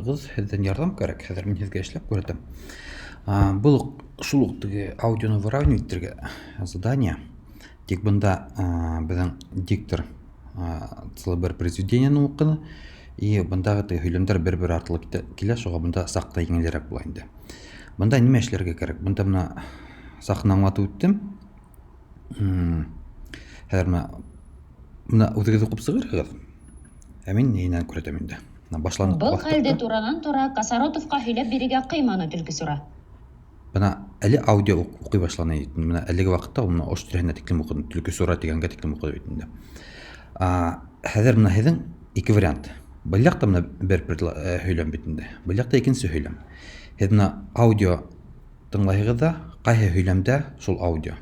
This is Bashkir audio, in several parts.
Һеҙҙән ярҙам кәрәк, хәҙер мин һеҙгә эшләп күрһәтәм. Был шул уҡ теге аудионы выравнивать итергә задание. Тик бында беҙҙең диктор целый бер произведениены уҡыны, и бындағы теге һөйләмдәр бер-бер артлы килә, шуға бында саҡ та еңелерәк була инде. Бында нимә эшләргә кәрәк? Бында бына саҡ аңлатып үттем. Хәҙер бына үҙегеҙ уҡып сығырһығыҙ. Ә мин нейенән күрһәтәм инде. Башланып Был хәлде туранан-тура Косоротовҡа һөйләп бирергә ҡыйманы Төлкө-Сура. Бына әле аудио уҡый башланы. Бына әлеге ваҡытта ул бына ошо тирәһенә тиклем уҡыны. Төлкө-Сура тигәнгә тиклем уҡыды бит инде. Хәҙер бына һеҙҙең ике вариант. Был яҡта бына бер һөйләм бит инде. Был яҡта икенсе һөйләм. Һеҙ бына аудио тыңлайһығыҙ ҙа, ҡайһы һөйләмдә шул аудио.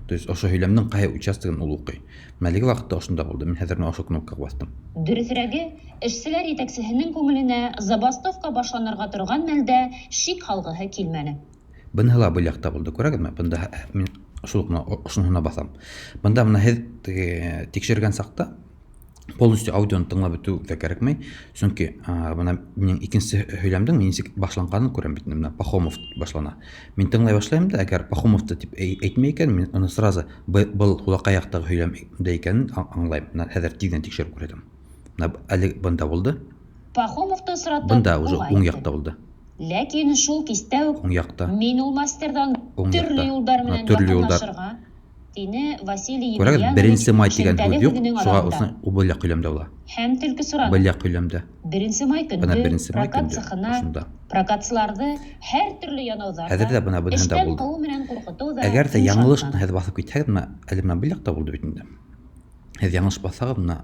То есть ошо һөйләмдең ҡайһы участогын ул уҡый. Бына әлеге ваҡытта ошонда булды. Мин хәҙер бына ошо кнопкаға баҫтым. Дөрөҫөрәге, эшселәр етәксеһенең күңеленә забастовка башланырға торған мәлдә шик һалғыһы килмәне. Быныһы ла был яҡта булды, күрәгеҙме? Бында мин шул уҡ бына ошоноһона баҫам. Бында бына һеҙ теге тикшергән саҡта полностью аудионы тыңлап бөтөү ҙә кәрәкмәй, сөнки бына минең икенсе һөйләмдең нисек башланғанын күрәм бит. Бына Пахомов башлана. Мин тыңлай башлайым да, әгәр Пахомовты тип әйтмәй икән, мин уны сразу был һулаҡай яҡтағы һөйләмдә икәнен аңлайым. Бына хәҙер тиҙҙән тикшереп күрһәтәм. Бына әле бында булды. Пахомовты осратып, Бында уже уға уң әйтте. яҡта булды. Ләкин шул кистә үк Уң яҡта. мин ул мастерҙан Уң төрлө яҡта. юлдар Бына менән төрлө юлдар. яҡынлашырға, тине Василий Күрәгеҙ, Емельянович 1 май тигән шелтәле һүҙ юҡ, һүҙенең шуға аҙағында. ул был яҡ һөйләмдә була. Һәм Төлкө Сураны. Был яҡ һөйләмдә. 1 май Бына көндө 1 май прокат көндө цехына ошонда. прокатсыларҙы һәр төрлө янауҙар Хәҙер ҙа, ҙә бына быныһында эштән булды. ҡыуыу менән ҡурҡытыу ҙа Әгәр ҙә яңылыш йомшартманы. һеҙ баҫып китһәгеҙ, бына әле бына был яҡта булды бит инде. Һеҙ яңылыш баҫһағыҙ, бына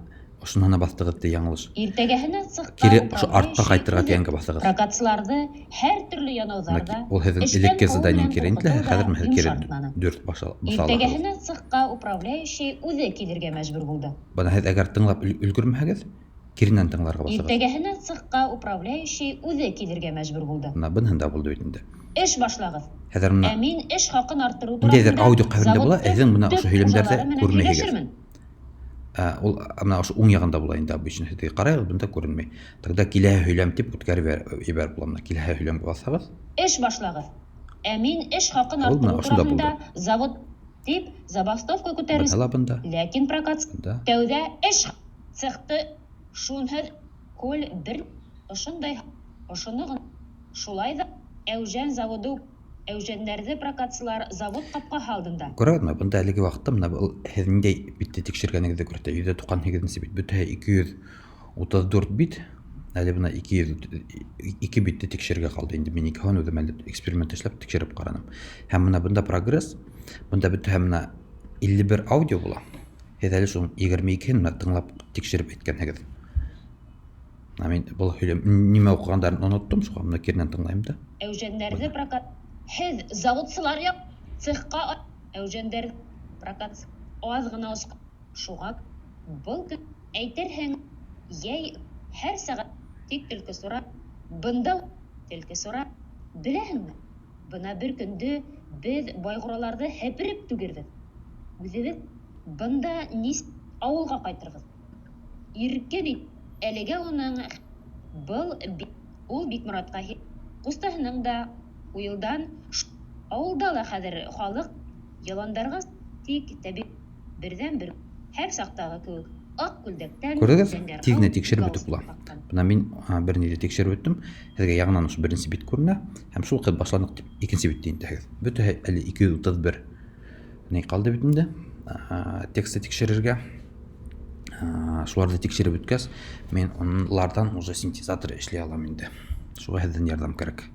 ошоноһона баҫтығыҙ ти яңылыш. Иртәгәһенә цехҡа Кире ошо артҡа управляющий ҡайтырға үҙе тигәнгә баҫығыҙ. прокатсыларҙы һәр төрлө Бына янауҙар ҙа, ул һеҙҙең эштән элекке ҡыуыу заданиең менән кире инде, ҡурҡытыу ҙа хәҙер һеҙ кире йомшартманы. дөрөҫ баҫа алаһығыҙ. Иртәгәһенә цехҡа управляющий үҙе килергә мәжбүр булды. Бына һеҙ әгәр тыңлап өлгөрмәһәгеҙ, киренән тыңларға баҫығыҙ. Иртәгәһенә цехҡа управляющий үҙе килергә мәжбүр булды. Бына быныһында булды бит инде. Эш башлағыҙ. Хәҙер бына Ә мин эш хаҡын арттырыу ниндәйҙер тураһында аудио ҡәберендә була, заводтың һеҙҙең бына төп ошо һөйләмдәрҙе хужалары менән күрмәйһегеҙ. һөйләшермен. Ул бына ошо уң яғында була инде обычно. Һеҙ ҡарайғыҙ, бында күренмәй. Тогда киләһе һөйләм тип үткәреп ебәреп була. Бына киләһе һөйләмгә баҫһағыҙ. Эш башлағыҙ. Ә мин эш хаҡын Ул бына арттырыу ошонда тураһында булды. завод тип забастовка күтәреү. Бына ла бында. Ләкин прокат Бында. тәүҙә эш цехты шунһыҙ күл бер ошондай ошоно ғына шулай ҙа Әүжән заводы әүжәндәрҙе прокатсылар завод ҡапҡаһы алдында. Күрәгеҙме, бында әлеге ваҡытта бына был һеҙ ниндәй битте тикшергәнегеҙҙе күрһәтә. 198-нсе бит, бөтәһе 234 бит. Әле бына 202 битте тикшерергә ҡалды инде. Мин икеһен үҙем әле эксперимент эшләп тикшереп ҡараным. Һәм бына бында прогресс, бында бөтәһе бына 51 аудио була. Һеҙ әле шуның 22-һен бына тыңлап тикшереп әйткәнһегеҙ. Бына мин был һөйләм нимә уҡығандарын оноттом, шуға бына киренән тыңлайым да. Әүжәндәрҙе прокат һеҙ заводсылар яҡ цехҡа әүжәндәр прокат аҙ ғына осҡ шуға был көн әйтерһең йәй һәр сәғәт тик Төлкө Сура бында Төлкө Сура беләһеңме, бына бер көндө беҙ байғураларҙы һепереп түгерҙек үҙебеҙ бында нис ауылға ҡайтырбыҙ иркен ит әлегә уның был ул Бикморатҡа ҡустыһының да уйылдан ауылда ла хәҙер халыҡ яландарға тик тәби берҙән-бер һәр саҡтағы кеүек аҡ күлдәктән Күрҙегеҙ? зәңгәр Тиҙ генә һау тикшереп бөтөп була. галстук таҡҡан. Бына мин бер ниҙе тикшереп бөттөм. Һеҙгә яңынан ошо беренсе бит күренә һәм шул ҡыҙ башланыҡ тип икенсе битте интәһегеҙ. Бөтәһе әле 231 ни ҡалды бит инде. Текстты тикшерергә. Шуларҙы тикшереп бөткәс, мин уларҙан уже синтезатор эшләй алам инде. Шуға һеҙҙән ярҙам кәрәк.